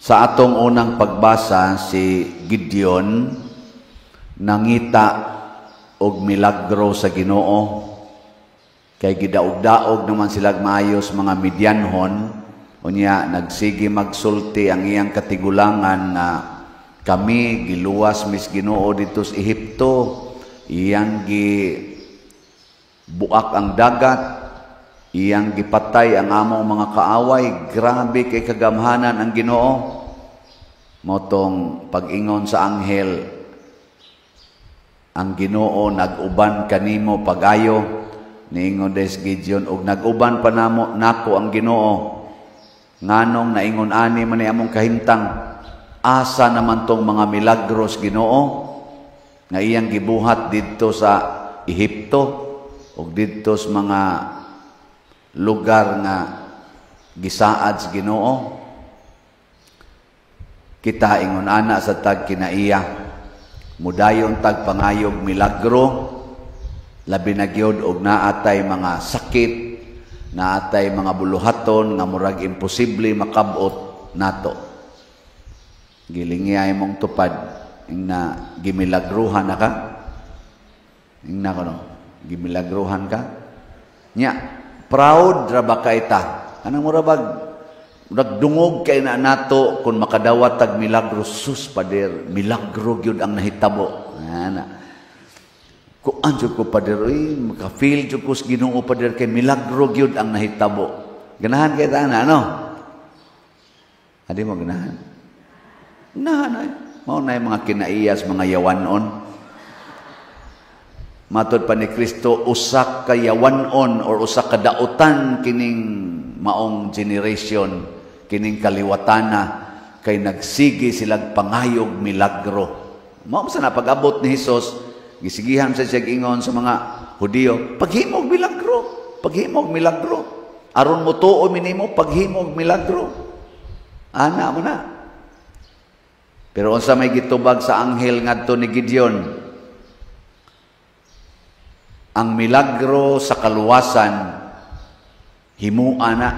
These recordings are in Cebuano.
Sa atong unang pagbasa, si Gideon nangita og milagro sa Ginoo kay gidaog-daog naman sila maayos mga Midianhon. Unya nagsige magsulti ang iyang katigulangan nga kami giluwas mis Ginoo didto sa Ehipto, iyang gi buak ang dagat, iyang gipatay ang among mga kaaway, grabe kay kagamhanan ang Ginoo. Mao tong pag-ingon sa anghel, "Ang Ginoo nag-uban kanimo pagayo," niingon des Gideon, "Og nag-uban pa namo nako ang Ginoo, nganong naingon ani man ni among kahimtang? Asa naman tong mga milagros, Ginoo, nga iyang gibuhat didto sa Ehipto ug didto sa mga lugar nga gisaad sa Ginoo?" Kita ingon ana sa tag kinaiya, mudayon tag pangayog milagro, labi na gyud og naatay mga sakit, naatay mga buluhaton nga murag imposible makabot nato. Gilingi mong tupad na gimilagruhan na ka. Ingna ko no, gimilagruhan ka. Nya, proud ra ba kay ta? Anong mura bag nagdungog kay na nato kung makadawat tag milagro? "Sus, pader, milagro gyud ang nahitabo." Ana. "Kuan jud ko, pader, uy, maka-feel jud ko sa Ginoo, pader, kay milagro gyud ang nahitabo." Ganahan kay ta ana, ano? Adi mo ganahan? Ganahan ay. Mao na yung mga kinaiyas, mga yawanon. Matod pa ni Kristo, usa ka yawanon or usa ka dautan kining maong generation, kining kaliwatana, kay nagsige silag pangayog milagro. Mao sa na pag-abot ni Hesus, gisigihan sa siya ingon sa mga Hudiyo, "Paghimog milagro, paghimog milagro. Aron mo tuo minimo, paghimog milagro." Ana mo na. Pero unsa may gitubag sa anghel ngadto ni Gideon? Ang milagro sa kaluwasan, himua na.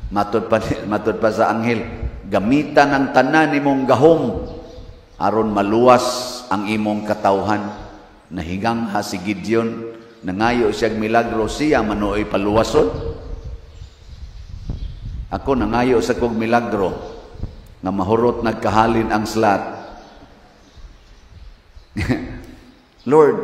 Matud pa sa anghel, gamitan ang tanan nimong gahom aron maluwas ang imong katawhan. Nahigangha si Gideon, nangayo siyag milagro, siya manuoy paluwason. Ako nangayo sa kog milagro nga mahurot nagkahalin ang slot. "Lord,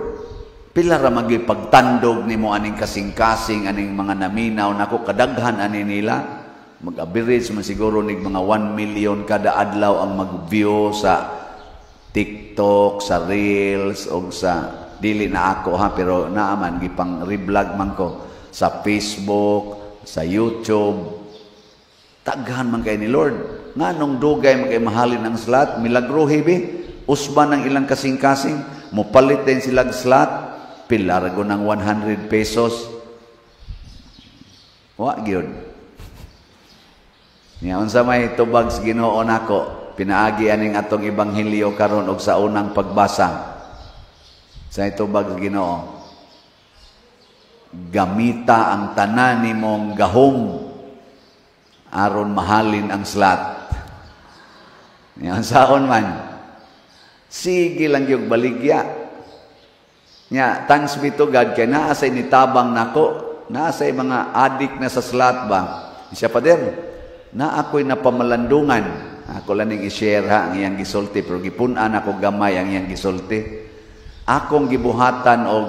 pila ra magi pagtandog nimo aning kasing-kasing, aning mga naminaw nako, kadaghan ani nila." Mag-average man siguro nig mga 1 million kada adlaw ang mag-view sa TikTok, sa Reels o sa, dili na ako ha, pero naaman gipang reblog man ko sa Facebook, sa YouTube. Daghan man kay ni Lord. Nganong dugay man kay mahalin ang slot, milagro hibi. Usban ang ilang kasing-kasing, mopalit din sila slot, pila ra ng 100 pesos. Wa gyud. Nya unsa may tubag sa Ginoo nako pinaagi aning atong ebanghelyo karon og sa unang pagbasa? Sa tubag sa Ginoo, gamita ang tanan nimong gahom aron mahalin ang slot. Nya saon man? Sige lang yung baligya. Nya, thanks be to God kay naa say nitabang nako, naa say mga adik na sa slot ba. Siya, "Pader, na ako'y napamalandungan." Ako lang ning i-share ha ang iyang gisulti, pero gipun-an ako gamay ang iyang gisulti. "Akong gibuhatan og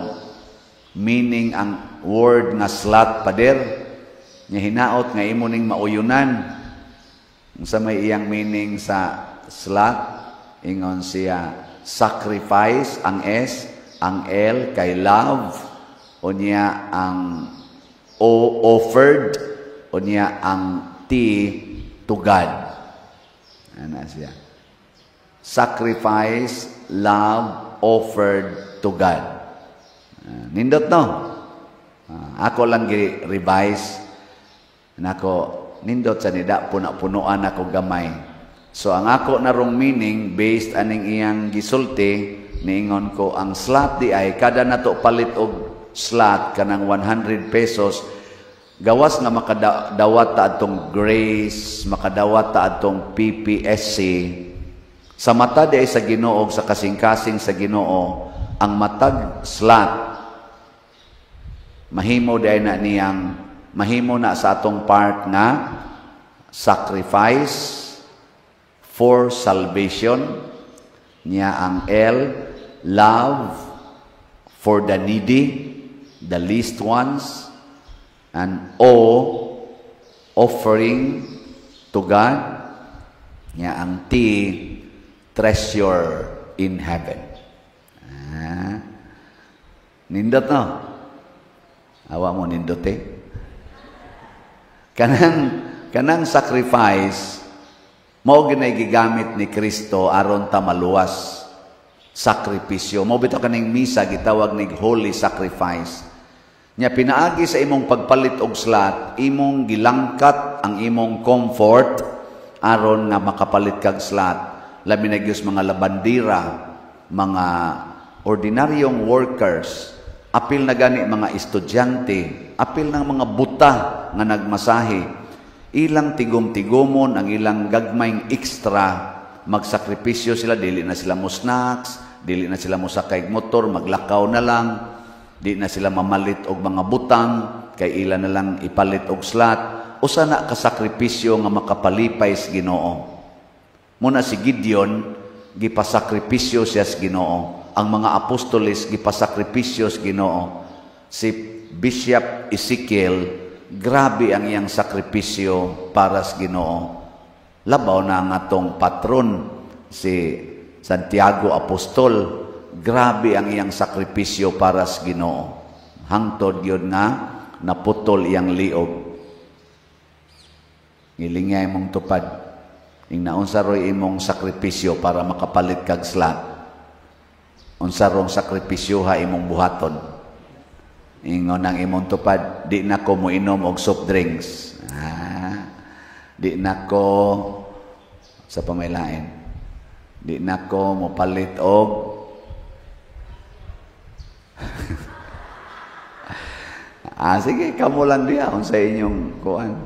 meaning ang word nga slot, pader. Nya hinaot nga imo ning mauyunan." Unsa may iyang meaning sa slot? Ingon siya, sacrifice ang S, ang L kay love, unya ang O offered, unya ang T to God. Ana siya. Sacrifice, love, offered to God. Nindot no? Ako lang gi-revise. Nako, nindot sa nida, puna-punuan ako gamay. So ang ako narong meaning based aning iyang gisulti, niingon ko ang slot di ay kada nato palit og slot kanang 100 pesos, Gawas nga makadawat ta atong grace, makadawat ta atong PPSC, sa mata di sa Ginoo, sa kasing-kasing sa Ginoo, ang matag slot mahimo di na niyang mahimo na sa atong part nga sacrifice for salvation niya. Ang L, love for the needy, the least ones, and O, offering to God niya. Ang T, treasure in heaven. Ah, nindot, no? Awa mo nindot eh. Kanang sacrifice mao ginay gigamit ni Kristo aron ta maluwas. Sakripisyo. Mao bitaw kaning misa gitawag nig holy sacrifice. Nya pinaagi sa imong pagpalit og slot, imong gilangkat ang imong comfort aron nga makapalit kag slot. Labi na gyud mga labandira, mga ordinaryong workers, apil na gani mga estudyante, apil ng mga buta nga nagmasahe. Ilang tigom-tigomon ang ilang gagmayng extra, magsakripisyo sila, dili na sila mo snacks, dili na sila mo sakay motor, maglakaw na lang, di na sila mamalit og mga butang, kay ila na lang ipalit og slot. Usa na kasakripisyo nga makapalipay sa Ginoo. Muna si Gideon, gipasakripisyo siya sa Ginoo. Ang mga apostoles, gipasakripisyo sa Ginoo. Si Bishop Ezekiel, grabe ang iyang sakripisyo para sa Ginoo. Labaw na ang atong patron, si Santiago Apostol, grabe ang iyang sakripisyo para sa Ginoo. Hangtod yun nga naputol iyang liog. Ngilingay mong tupad. Ing naunsa ro'y imong sakripisyo para makapalit kag slot. Unsa rong sakripisyo ha imong buhaton? Ingon ang imong tupad, "Di na ko moinom og soft drinks." Ah, di na ko sa pamailain. Di na ko mopalit og. Ah, sige, kamo lang diha unsa inyong kuan.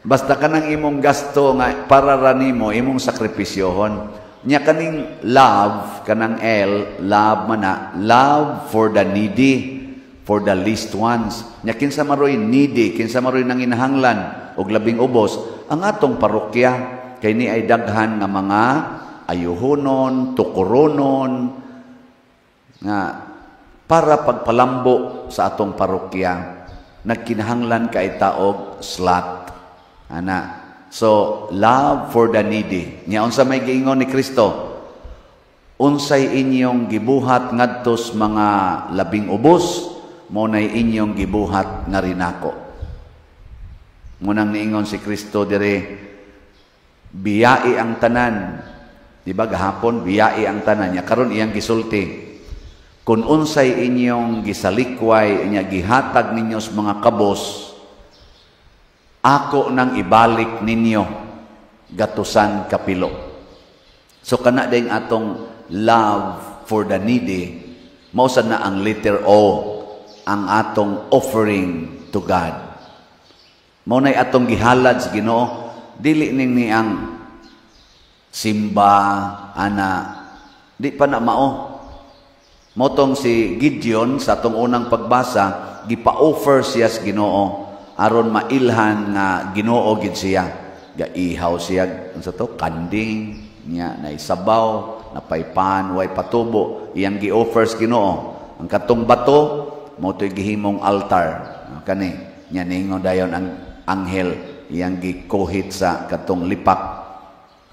Basta kanang imong gasto nga para ra nimo, imong sakripisyohon. Nya kaning love, kanang L, love man na, love for the needy, for the least ones. Nya kinsa maroy needy, kinsa maroy nanginahanglan og labing ubos, ang atong parokya kay ni ay daghan nga mga ayuhonon, tukoronon nga para pagpalambo sa atong parokya nagkinahanglan kay taog slot ana. So love for the needy. Nya unsa may giingon ni Kristo? Unsay inyong gibuhat ngadto sa mga labing ubos, mo nay inyong gibuhat nga rinako. Munang niingon si Kristo dire, biyai ang tanan. Di ba gahapon biyai ang tanan niya, karon iyang gisulti. Kung unsay inyong gisalikway, inya gihatag ninyo sa mga kabos, ako nang ibalik ninyo gatusan kapilo. So kana ding atong love for the needy, mao sad na ang letter O, ang atong offering to God. Mao nay atong gihalad sa Ginoo, dili ning ni ang simba ana, di pa na mao. Motong si Gideon sa atong unang pagbasa, gipa-offer siya sa Ginoo aron mailhan nga Ginoo gid siya. Gaihaw siya unsa to, kanding niya, naisabaw, napaypan, way patubo, iyang gi-offer sa Ginoo. Ang katong bato mao to'y gihimong altar. Kani nya ningon dayon ang anghel, iyang gikuhit sa katong lipak,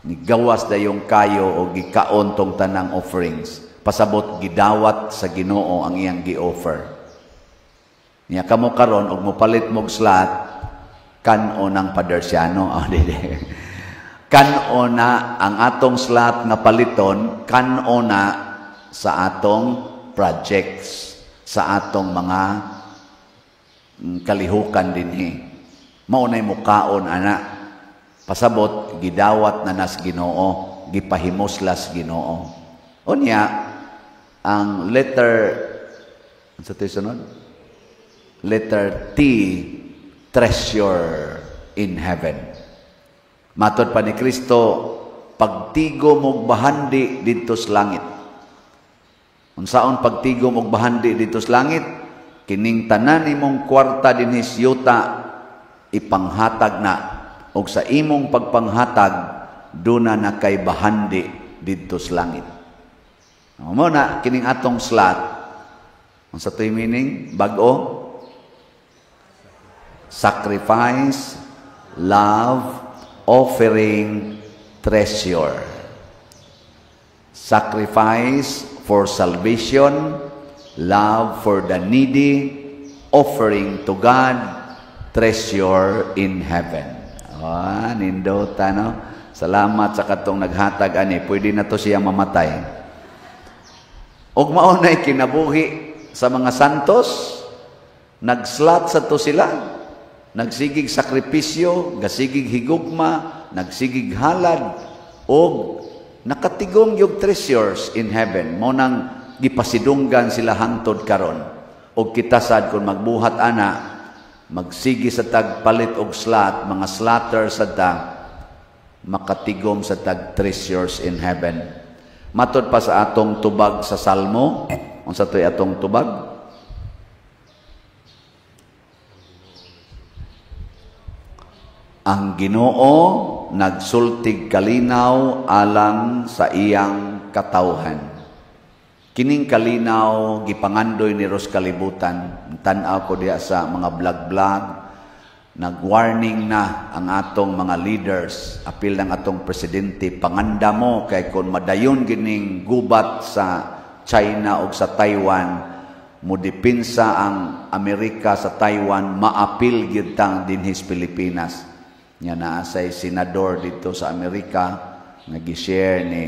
ni gawas dayong kayo o gikaon tong tanang offerings. Pasabot gidawat sa Ginoo ang iyang gi-offer. Nya kamo karon og mopalit mog slot, kan-o ng Padersiano. Oh, di, di. Kan-o na ang atong slot nga paliton, kan-o na sa atong projects, sa atong mga kalihukan dinhi. Mao nay mukaon ana. Pasabot gidawat na nas Ginoo, gipahimuslas Ginoo. Unya ang letter, unsa to'y sunod? Letter T. treasure in heaven. Matod pa ni Kristo, pagtigom og bahandi didto sa langit. Unsaon pagtigom og bahandi didto sa langit? Kining tanan nimong kwarta dinhi sa yuta ipanghatag na, og sa imong pagpanghatag duna na kay bahandi didto sa langit. Mao na kining atong slot. Unsa to'y meaning? Bag-o? Sacrifice, love, offering, treasure. Sacrifice for salvation, love for the needy, offering to God, treasure in heaven. Ah, nindota, no? Salamat sa katong naghatag ani, pwede na to siya mamatay. Og mao na'y kinabuhi sa mga santos, nagslot sa to sila, nagsigig sakripisyo, gasigig higugma, nagsigig halad, og nakatigom yung treasures in heaven. Mao nang gipasidunggan sila hangtod karon. Og kita sad kung magbuhat ana, magsigi sa tagpalit og slot, mga slotter sa ta, makatigom sa tag treasures in heaven. Matod pa sa atong tubag sa Salmo, unsa to'y atong tubag? Ang Ginoo nagsultig kalinaw alang sa iyang katawhan. Kining kalinaw gipangandoy ni Ros kalibutan. Tan-aw ko diha sa mga vlog-vlog, nag-warning na ang atong mga leaders, apil ng atong presidente, panganda mo kay kung madayon gining gubat sa China o sa Taiwan, modipinsa ang Amerika sa Taiwan, maapil gyud tang dinhis Pilipinas. Nya naa say senador dito sa Amerika nga gi-share ni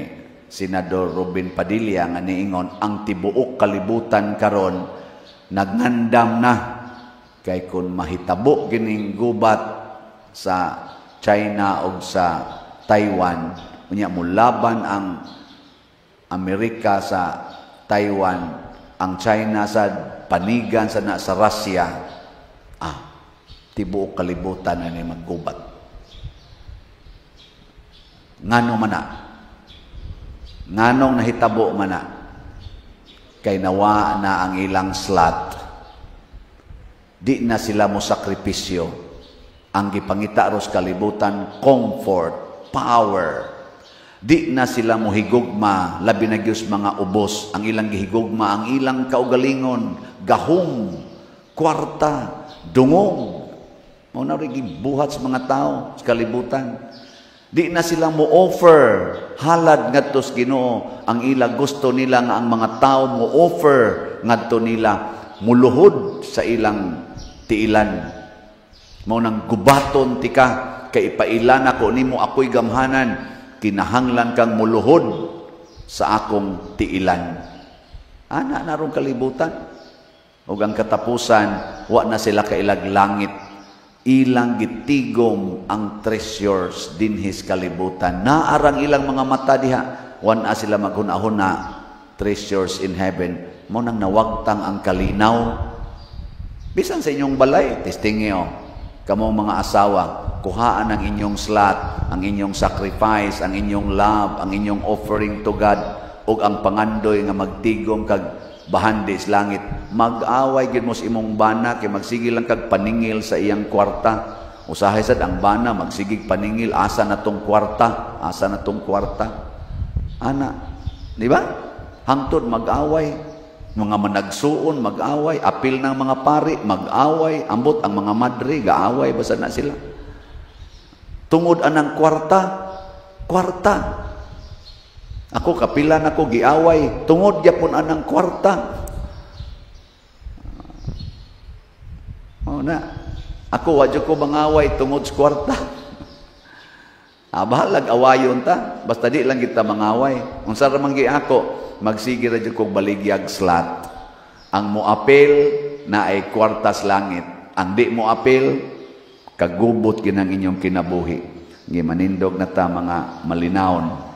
Senador Robin Padilla nga niingon ang tibuok kalibutan karon nagngandam na kay kun mahitabo gining gubat sa China o sa Taiwan, unya molaban ang Amerika sa Taiwan, ang China sa panigan sa na sa Russia, tibuok kalibutan na ni maggubat. Ngano man na? Nganong nahitabo man na? Kay nawa na ang ilang slot. Di na sila mo sakripisyo. Ang gipangita ros kalibutan, comfort, power. Di na sila mo higugma, labi na gyud mga ubos. Ang ilang gihigugma, ang ilang kaugalingon, gahom, kwarta, dungog. Mao na rin gibuhat sa mga tao sa kalibutan. Di na sila mo offer halad ngadto sa Ginoo. Ang ila gusto nila nga ang mga tao mo offer ngadto nila, muluhod sa ilang tiilan. Mao nang gubaton tika kay ipailan ako nimo ako'y gamhanan, kinahanglan kang muluhod sa akong tiilan. Ana na rong kalibutan. Ug ang katapusan, wa na sila kailag langit. Ilang gitigom ang treasures dinhis kalibutan. Naarang ilang mga mata diha, wan na sila maghuna-huna treasures in heaven. Mao nang nawagtang ang kalinaw. Bisan sa inyong balay, testingyo, kamong mga asawa, kuhaan ang inyong slot, ang inyong sacrifice, ang inyong love, ang inyong offering to God, ug ang pangandoy nga magtigom kag bahandi sa langit. Mag-away gyud mo sa imong bana kay magsige lang kag paningil sa iyang kwarta. Usahay sad ang bana magsigig paningil, asa na tong kwarta, asa na tong kwarta. Ana, di ba? Hangtod mag-away, mga managsuon mag-away, apil ng mga pari mag-away, ambot ang mga madre gaaway basta na sila. Tungod anang kwarta, kwarta. Ako kapilan ako giaway tungod gyapon anang kwarta. Oh na. Ako wa jud ko mangaway tungod sa kwarta. Bahalag awayon ta, basta di lang kita mangaway. Unsa ra man gi ako, magsige ra jud kog baligyag slot. Ang moapil na ay kwarta sa langit. Ang di moapil, kagubot ginang inyong kinabuhi. Gimanindog na ta mga malinawon.